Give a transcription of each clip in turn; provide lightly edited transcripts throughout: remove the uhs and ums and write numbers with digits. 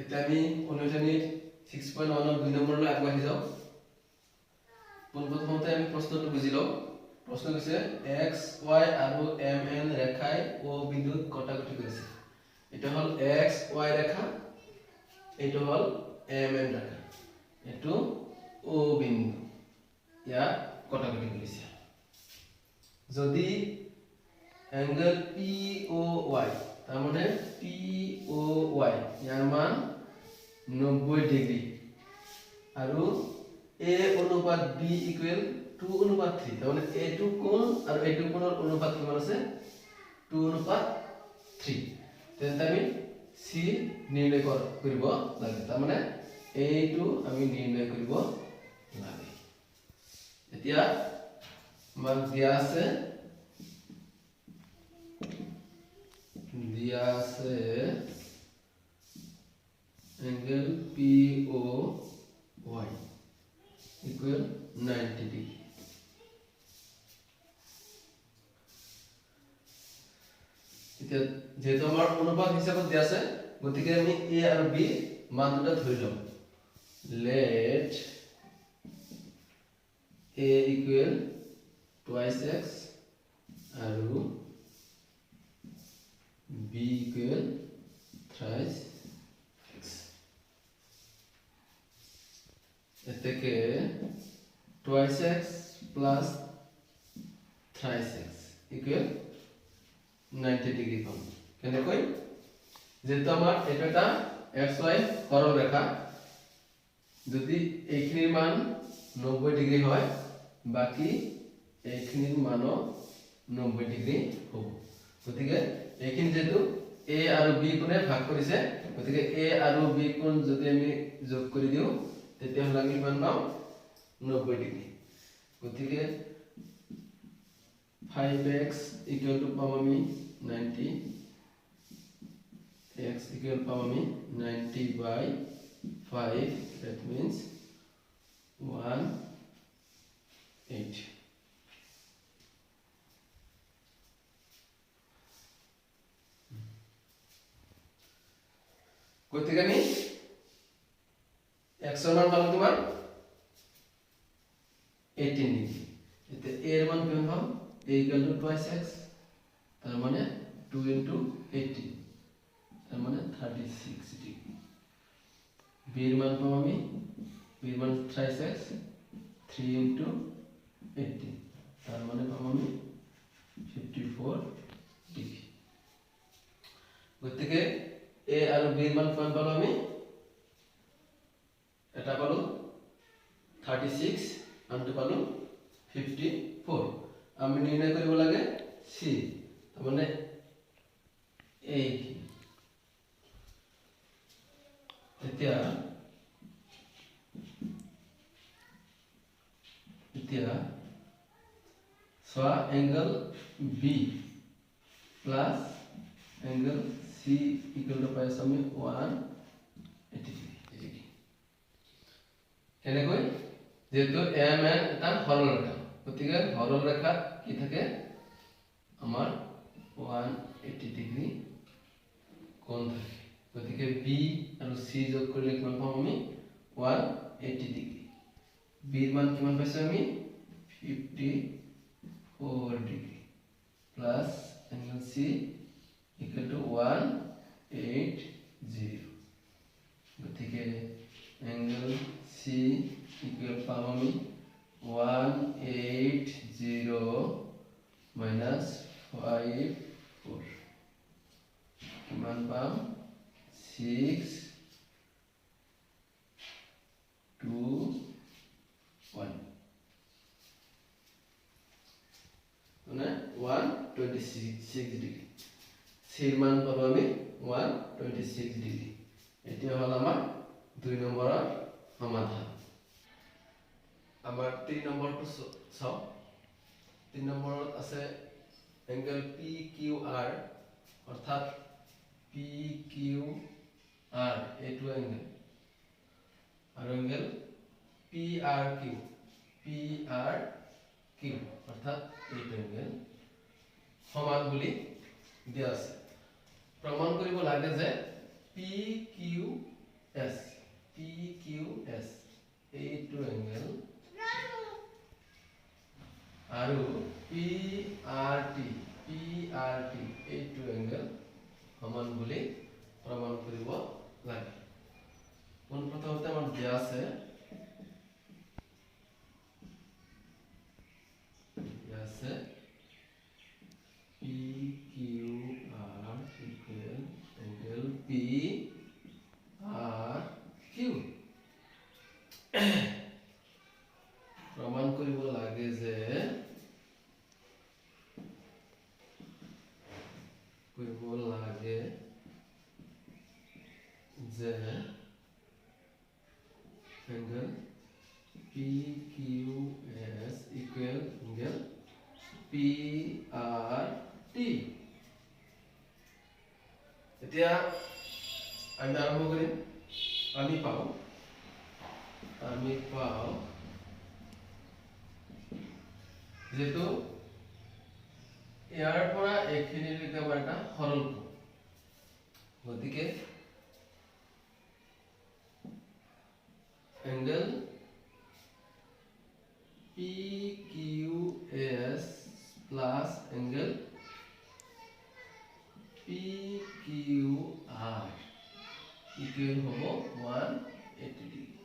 এতিয়া আমি অনুশীলনীৰ 6.1 2 নম্বৰলৈ আগবাঢ়ি যাওঁ। পোনপ্ৰথমতে আমি প্ৰশ্নটো বুজি লওঁ। প্ৰশ্ন হৈছে এক্স ৱাই আৰু এম এন ৰেখাই অ' বিন্দুত কটাকটি কৰিছে। এটা হ'ল এক্স ৱাই ৰেখা, এইটো হ'ল এম এন ৰেখা, এইটো অ' বিন্দু, ইয়াত কটাকটি কৰিছে। যদি এঙ্গেল পি অ' ৱাই, তাৰমানে পি অ' ৱাই ইয়াৰ মান 90 ডিগ্ৰী আৰু এ অনুপাত বি ইকুৱেল 2 অনুপাত 3, তাৰমানে এইটো কোণ আৰু এইটো কোণৰ অনুপাত কিমান আছে 2 অনুপাত 3, তেন্তে আমি চি নিৰ্ণয় কৰিব লাগে। তাৰমানে এইটো আমি নিৰ্ণয় কৰিব লাগে। এতিয়া আমাক দিয়া আছে angle P O Y equal 90 degree. এতিয়া যেহেতু আমাৰ অনুপাত হিচাপত দিয়া আছে, গতিকে আমি এ আৰু বি মান দুটা ধৰি ল'ম। Let A equal twice x আৰু বি ইকুৱেল থ্ৰাইছ এক্স। এতেকে twice x plus thrice x equal 90 degree পাম। কেনেকৈ? যেহেতু আমাৰ এইটো এটা এক্স ৱাই সৰল ৰেখা, যদি এইখিনিৰ মান 90 ডিগ্ৰী হয়, বাকী এইখিনিৰ মানো 90 ডিগ্ৰী হ'ব। গতিকে এইখিনি যেহেতু এ আৰু বি কোণে ভাগ কৰিছে, গতিকে এ আৰু বি কোণ যদি আমি যোগ কৰি দিওঁ, তেতিয়াহ'লে আমি কিমান পাম? 90 ডিগ্ৰী। গতিকে 5x equal to পাম আমি 90, x equal পাম আমি 90 by 5, that means 1 8। গতিকে আমি x এর মান পালাম তোমার 18 ডিগ্রি। এতিয়া a এর মান কিমান পাম? a equal to twice x, তার মানে 2 ইন্টু 18, তার মানে 36 ডিগ্রি। b এর মান পাম আমি, b এর মান থ্রাইস x, 3 into 18, তার মানে পাম আমি 54 ডিগ্ৰী। গতিকে a আৰু b এর মান কিমান পালো আমি? এটা পালো 36, আনটো পালো 54। আমি নিৰ্ণয় কৰিব লাগে চি, তাৰমানে এইখিনি। এতিয়া এতিয়া চোৱা, angle B plus angle C equal to পাই আছোঁ আমি 180 ডিগ্ৰী। কেনেকৈ? যেহেতু এম এন এটা সৰল ৰেখা, গতিকে সৰল ৰেখাত কি থাকে? আমাৰ 180 ডিগ্ৰী কোণ থাকে। গতিকে বি আৰু চি যোগ কৰিলে কিমান পাম আমি? 180 ডিগ্ৰী। বিৰ মান কিমান পাইছোঁ আমি? 54 degree plus angle C equal to 180। গতিকে এঙ্গেল সি ইকুৱেল পাম আমি 180 মাইনাছ 54, কিমান পাম? 6 2 1, মানে 126 ডিগ্ৰী। চিৰ মান পালো আমি 126 ডিগ্ৰী। এতিয়া হ'ল আমাৰ 2 নম্বৰৰ সমাধান। আমাৰ 3 নম্বৰটো চাওঁ। 3 নম্বৰত আছে এঙ্গেল পি কিউ আৰ, অৰ্থাৎ পি কিউ আৰ এইটো এঙ্গেল, আৰু angle P R Q, P R Q অৰ্থাৎ এইটো এঙ্গেল সমান বুলি দিয়া আছে। প্ৰমাণ কৰিব লাগে যে পি কিউ প্ৰমাণ কৰিব লাগে যে কৰিব লাগে যে angle PQS equal angle PRT। এতিয়া আমি আৰম্ভ কৰিম। আমি পাওঁ যিহেতু ইয়াৰ পৰা এইখিনিলৈকে আমাৰ এটা সৰল কোণ, গতিকে angle PQS plus angle PQR equal হ'ব 180 ডিগ্ৰী।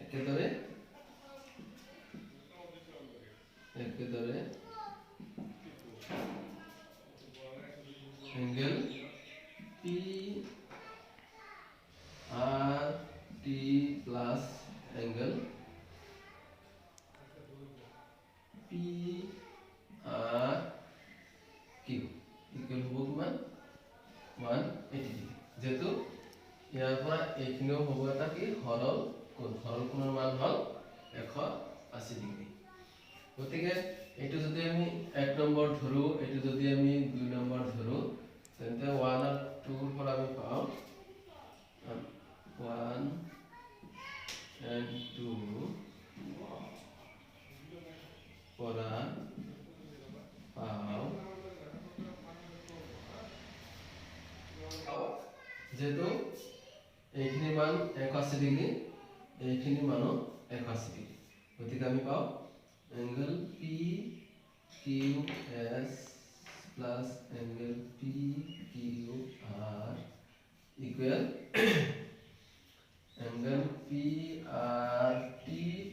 একেদৰে angle PRT plus angle PRQ equal হ'ব কিমান 180 ডিগ্ৰী। যেহেতু ইয়াৰ পৰা এইখিনিও হ'ব এটা কি সৰল কোণ, সৰল কোণৰ মান হ'ল 180 ডিগ্ৰী। গতিকে এইটো যদি আমি 1 নম্বৰ ধৰো, এইটো যদি আমি 2 নম্বৰ ধৰো, তেন্তে 1 আৰু 2 ৰ পৰা আমি পাওঁ 1 and 2 পৰা পাওঁ যেহেতু এইখিনি মান 180 ডিগ্ৰী, এইখিনি মানো 180 ডিগ্ৰী, গতিকে আমি পাওঁ angle PQS plus angle PQR equal angle PRT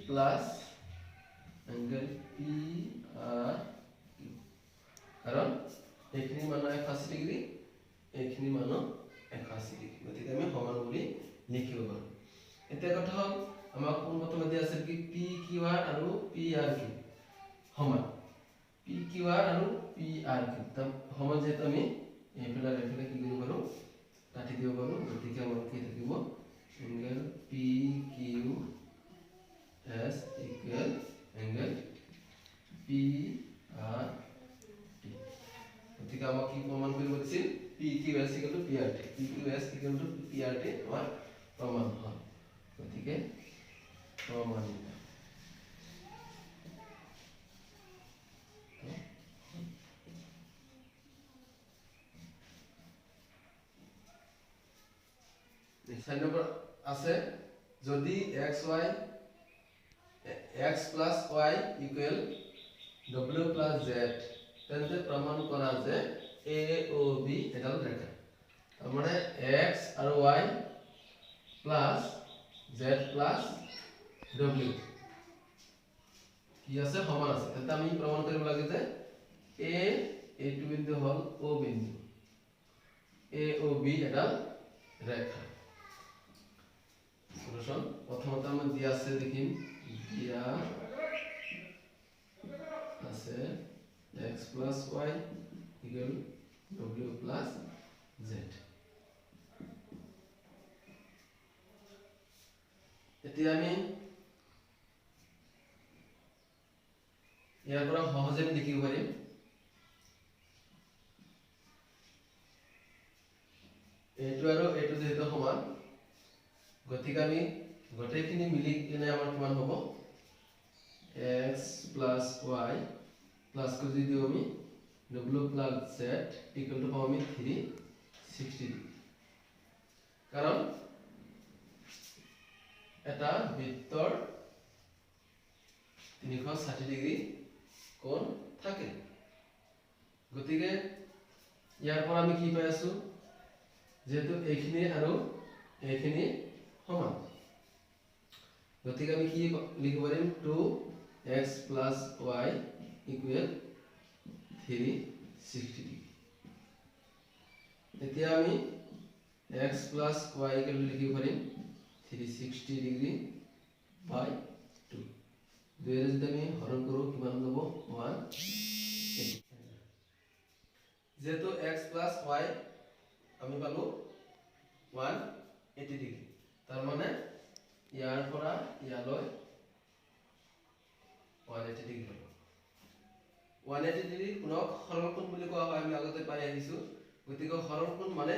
plus angle PRQ। কাৰণ এইখিনি মানো 180 ডিগ্ৰী, এইখিনি মানো 180 ডিগ্ৰী, গতিকে আমি সমান বুলি লিখিব পাৰোঁ। এতিয়া কথা হ'ল আমাক পোনপ্ৰথমে দিয়া আছিল কি PQR আৰু PRQ সমান, PQR আৰু PRQ সমান, যিহেতু আমি এইফালে এইফালে কি কৰিব পাৰোঁ কাটি দিব পাৰোঁ, গতিকে আমাৰ কি থাকিব angle PQS equal angle PRT। গতিকে আমাক কি প্ৰমাণ কৰিব দিছিল PQS equal to PRT, PQS equal to PRT আমাৰ প্ৰমাণ হ'ল। গতিকে প্ৰমাণিত। চাৰি নম্বৰ আছে যদি x plus y equal w plus z তেন্তে প্ৰমাণ কৰা যে AOB এডাল ৰেখা। তাৰমানে x আৰু y plus z plus w কি আছে সমান আছে, তেন্তে আমি প্ৰমাণ কৰিব লাগে যে A এইটো বিন্দু হ'ল O বিন্দু, AOB এডাল ৰেখা। সলিউশন প্ৰথমতে আমাৰ দিয়া আছে, দেখিম দিয়া আছে x plus y equal w plus z। এতিয়া আমি ইয়াৰ পৰা সহজে আমি লিখিব পাৰিম এইটো আৰু এইটো যিহেতু সমান, গতিকে আমি গোটেইখিনি মিলি কিনে আমাৰ কিমান হ'ব x plus y plus কৰি দিওঁ আমি w plus z equal to পাওঁ আমি 360 ডিগ্ৰী। কাৰণ এটা বৃত্তৰ 360 ডিগ্ৰী কোণ থাকে, গতিকে ইয়াৰ পৰা আমি কি পাই আছো যেহেতু এইখিনি আৰু এইখিনি সমান, গতিকে আমি কি লিখিব পাৰিম 2x plus y equal 360 degree. এতিয়া আমি x plus y equal লিখিব পাৰিম 360 ডিগ্ৰী বাই 2। দুইৰে যদি আমি হৰণ কৰোঁ কিমান হ'ব? 180। যিহেতু x plus y আমি পালোঁ 180 ডিগ্ৰী, তাৰ মানে ইয়াৰ পৰা ইয়ালৈ 180 ডিগ্ৰী পালোঁ। 180 ডিগ্ৰী কোণক সৰল কোণ বুলি কোৱা হয়, আমি আগতে পাই আহিছোঁ। গতিকে সৰল কোণ মানে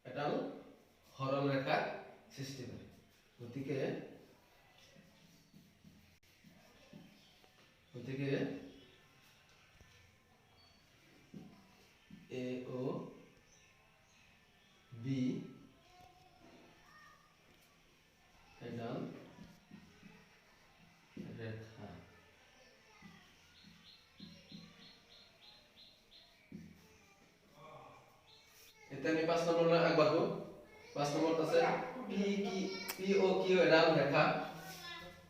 এডাল সৰল ৰেখাৰ সৃষ্টি কৰে। গতিকে গতিকে এ অ বি এডাল ৰেখা। এতিয়া আমি 5 নম্বৰলৈ আগবাঢ়ো। 5 নম্বৰত আছে পি অ' কিউ এডাল ৰেখা,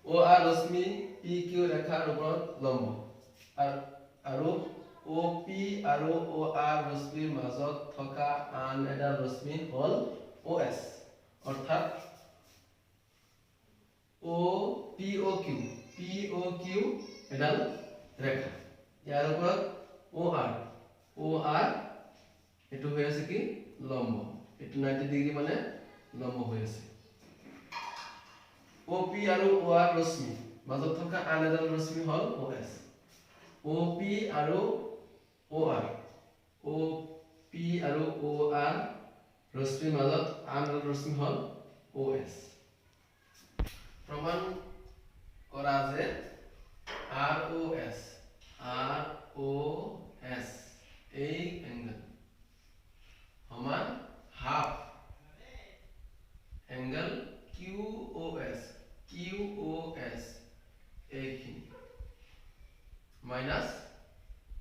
অ' আৰ ৰশ্মি পি কিউ ৰেখাৰ ওপৰত লম্ব আৰু অ' পি আৰু অ' আৰ ৰশ্মিৰ মাজত থকা আন এডাল ৰশ্মি হ'ল অ' এছ, অৰ্থাৎ অ' P O Q, P O Q এডাল ৰেখা, ইয়াৰ ওপৰত অ' আৰ এইটো হৈ আছে কি লম্ব, এইটো 90 ডিগ্ৰী মানে লম্ব হৈ আছে। অ' পি আৰু অ' আৰ ৰশ্মি মাজত থকা আন এডাল ৰশ্মি হ'ল অ' এছ। অ' পি আৰু অ' আৰ, অ' পি আৰু অ' আৰ ৰশ্মিৰ মাজত আন এডাল ৰশ্মি হ'ল অ' এছ। প্ৰমাণ কৰা যে R O S, R O S এই এংগল সমান half angle Q O S, Q O S এইখিনি minus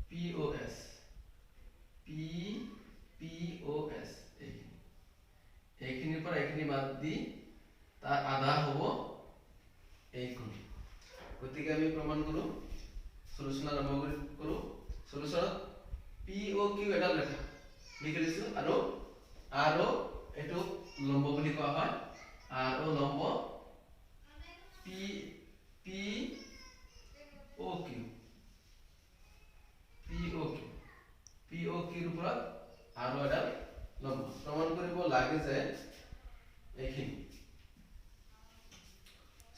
P O S, P P O S এইখিনি, এইখিনিৰ পৰা এইখিনি বাদ দি তাৰ আধা হ'ব এই কোণ। গতিকে আমি প্ৰমাণ কৰোঁ, সলিউশ্যন আৰম্ভ কৰোঁ। সলিউশ্যনত পি অ' কিউ এডাল ৰেখা লিখি দিছোঁ আৰু আৰ অ' এইটো লম্ব বুলি কোৱা হয়, আৰ অ' লম্ব P P O Q, P O Q, P অ' কিউৰ ওপৰত আৰ অ' এডাল লম্ব। প্ৰমাণ কৰিব লাগে যে এইখিনি।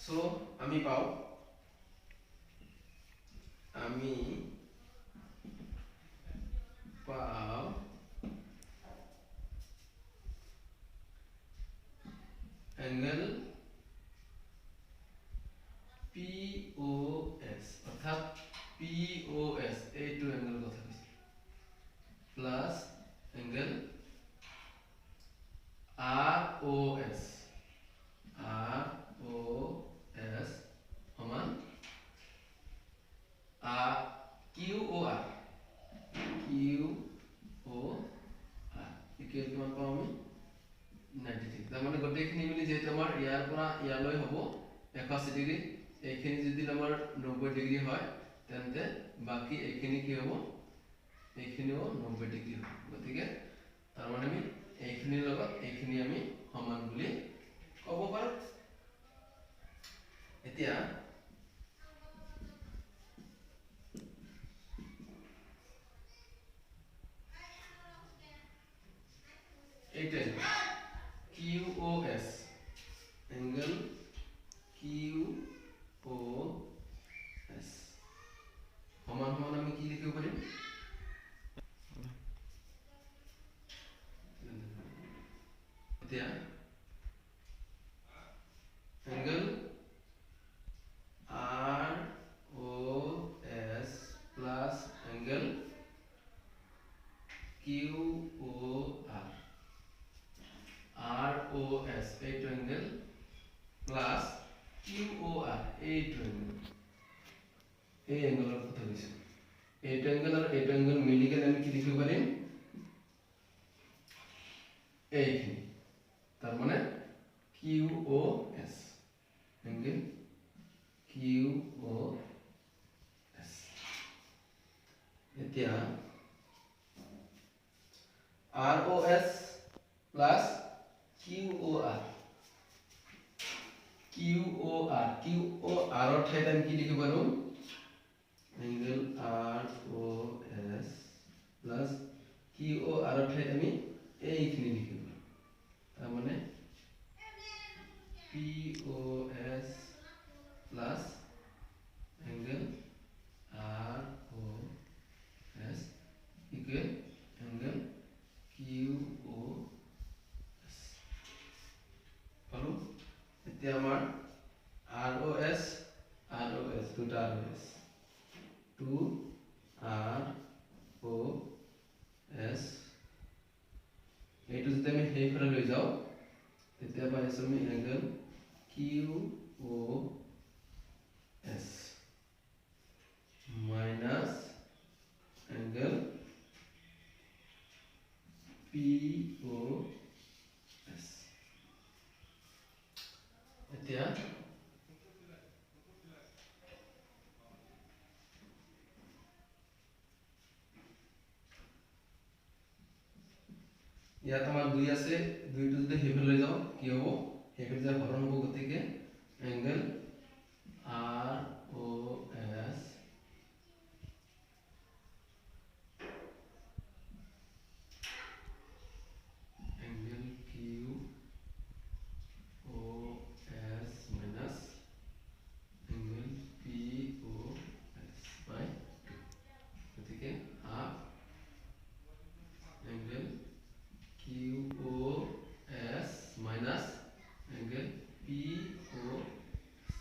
চ' আমি পাওঁ, আমি পাওঁ এংগল পি অ' এছ, অৰ্থাৎ পি অ' এছ এইটো এংগলৰ কথা কৈছে, plus angle R O S, R O S সমান R Q O' R, Q O' R equal কিমান পাওঁ আমি? 90 ডিগ্ৰী। তাৰমানে গোটেইখিনি মিলি যিহেতু আমাৰ ইয়াৰ পৰা ইয়ালৈ হ'ব 180 ডিগ্ৰী, এইখিনি যদি আমাৰ 90 ডিগ্ৰী হয় তেন্তে বাকী এইখিনি কি হ'ব? এইখিনিও 90 ডিগ্ৰী হ'ব। গতিকে তাৰমানে আমি এইখিনিৰ লগত এইখিনি আমি সমান বুলি ক'ব পাৰোঁ। এতিয়া এইটাই Q O S, angle Q O S সমান সমান আমি কি লিখিব পাৰিম? এতিয়া angle R O S plus angle Q O R, R O S এইটো angle plus Q O' R এইটো এংগল, এই এংগলৰ কথা কৈছোঁ। এইটো এংগল আৰু এইটো এংগল মিলি কেনে আমি কি লিখিব পাৰিম? এইখিনি, তাৰমানে Q O' S, angle Q O' S. এতিয়া R O S plus Q O R, Q O' R, Q O' আৰৰ ঠাইত আমি কি লিখিব পাৰোঁ? Angle R O S plus Q O আৰৰ ঠাইত আমি এইখিনি লিখিব পাৰোঁ, তাৰমানে P O S plus angle R O S equal angle Q O S পালোঁ। এতিয়া আমাৰ R O S, R O S, দুটা R O S, two R O S, এইটো যদি আমি সেইফালে লৈ যাওঁ তেতিয়া পাই আছোঁ আমি angle Q O S minus angle P O S. এতিয়া ইয়াত আমাৰ দুই আছে, দুইটো যদি সেইফালে লৈ যাওঁ কি হ'ব? সেইফালে যাই হৰণ হ'ব, গতিকে angle R O S angle Q O S minus angle P O S by two, গতিকে half angle Q O S minus angle P O S.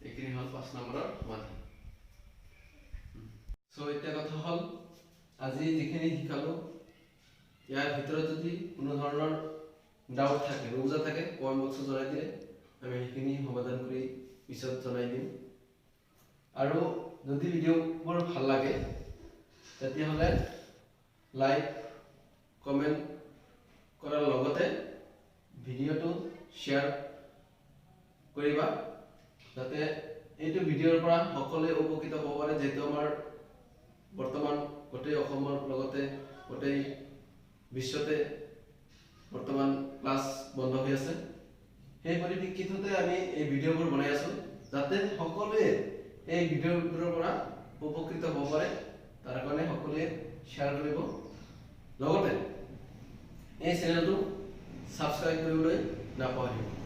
এইখিনি হ'ল 5 নম্বৰৰ সমাধান। চ' এতিয়া কথা হ'ল, আজি যিখিনি শিকালোঁ ইয়াৰ ভিতৰত যদি কোনো ধৰণৰ ডাউট থাকে, নুবুজা থাকে, কমেণ্ট বক্সত জনাই দিলে আমি সেইখিনি সমাধান কৰি পিছত জনাই দিম। আৰু যদি ভিডিঅ'বোৰ ভাল লাগে তেতিয়াহ'লে লাইক, কমেণ্ট কৰাৰ লগতে ভিডিঅ'টো শ্বেয়াৰ কৰিবা, যাতে এইটো ভিডিঅ'ৰ পৰা সকলোৱে উপকৃত হ'ব পাৰে। যিহেতু আমাৰ বৰ্তমান গোটেই অসমৰ লগতে গোটেই বিশ্বতে বৰ্তমান ক্লাছ বন্ধ হৈ আছে, সেই পৰিপ্ৰেক্ষিততে আমি এই ভিডিঅ'বোৰ বনাই আছোঁ, যাতে সকলোৱে এই ভিডিঅ'বোৰৰ পৰা উপকৃত হ'ব পাৰে। তাৰ কাৰণে সকলোৱে শ্বেয়াৰ কৰিব, লগতে এই চেনেলটো ছাবস্ক্ৰাইব কৰিবলৈ নাপাহৰিব।